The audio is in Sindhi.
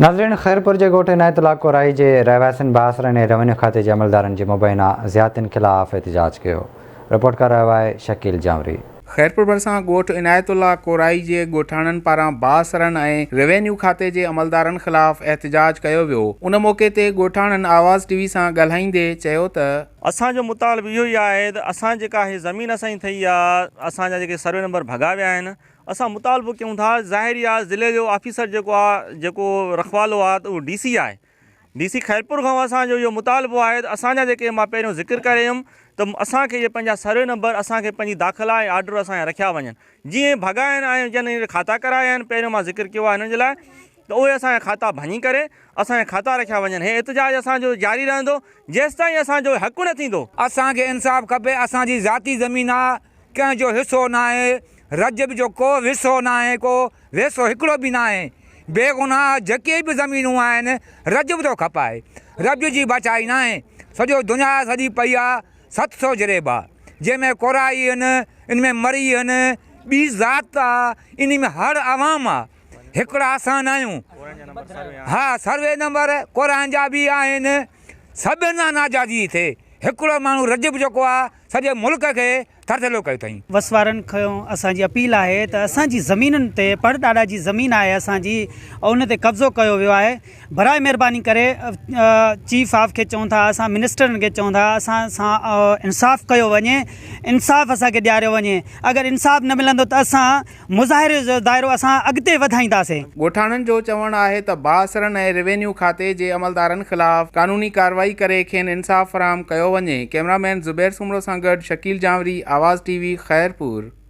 ناظرين خيرپور جي ڳوٺ عنايت الله ڪورائي جي رهواسين بااثرن ۽ روينيو کاتي جي عملدارن جي مبينا زيادتين خلاف احتجاج ڪيو. رپورٽ ڪري رهيو آهي شڪيل جانوري. خيرپور ڀرسان ڳوٺ عنايت الله ڪورائي جي ڳوٺاڻن پاران بااثرن ۽ روينيو کاتي جي عملدارن خلاف احتجاج ڪيو ويو. ان موقعي تي ڳوٺاڻن آواز ٽي وي سان ڳالهائيندي چيو ته. اسان جو مطالبو اهو ئي آهي ته اسان جيڪا هي زمين اسان جي ٿئي آ اسان جا جيڪي سروي نمبر ڀڳا ويا آهن اسان مطالبو ڪيون ٿا ظاهري آ ضلعي جو آفيسر جيڪو آ جيڪو رکوالو آ ته اهو ڊي سي آهي ڊي سي خيرپور کان اسان جو اهو مطالبو آهي ته اسان جا جيڪي مان پهريون ذڪر ڪري ويم ته اسان کي اهي پنهنجا سروي نمبر اسان کي پنهنجي داخلا ۽ آرڊر اسان جا رکيا وڃن جيئن ڀڳا آهن ۽ جن کاتا ڪرايا آهن پهريون مان ذڪر ڪيو آهي هنن جي لاء ته اهي اسان جا کاتا ڀڃي ڪري اسان جا کاتا رکيا وڃن هي احتجاج اسان جو جاري رهندو جيستائين اسان جو حق نه ٿيندو. اسان کي انصاف کپي اسان جي ذاتي زمين آ ڪنهن جو حصو ناهي، رجب جو ڪو حصو ناهي، ڪو ويسو هڪڙو به ناهي، بيگناهه جيڪي به زمينون آهن رجب ٿو کپائي، رب جي بچائي ناهي، سڄو دنيا سڄي پئي آ 700 جريب آ، جنهن ۾ ڪورائي هن، ان ۾ مري هن، ٻي ذات آ، انهي ۾ هر عوام آ، هڪڙا اسان ناهيون، ها سروي نمبر ڪورائين جا به آهن، سڀن سان ناجائزي ٿئي، هڪڙو ماڻهو رجب جيڪو آ سڄي ملڪ کي ٿرٿلو ڪيو اٿائين. وس وارن کان اسان جي اپيل آهي ته اسان جي زمينن تي پڙ ڏاڏا جي زمين آهي اسان جي ان تي قبضو ڪيو ويو آهي براء مهرباني ڪري چيف آف کي چئون ٿا اسان منسٽرن کي چئون ٿا اسان سان انصاف ڪيو وڃي انصاف اسان کي ڏياريو وڃي اگر انصاف نه ملندو ته اسان مظاهري جو دائرو اسان اڳتي وڌائينداسين. ڳوٺاڻن جو چوڻ آهي ته بااثرن ۽ روينيو کاتي جي عملدارن خلاف قانوني ڪارروائي ڪري کين انصاف فراهم ڪيو وڃي. ڪئميرا مين زبير سومرو سان گڏ شڪيل جانوري، آواز ٽي وي، خيرپور.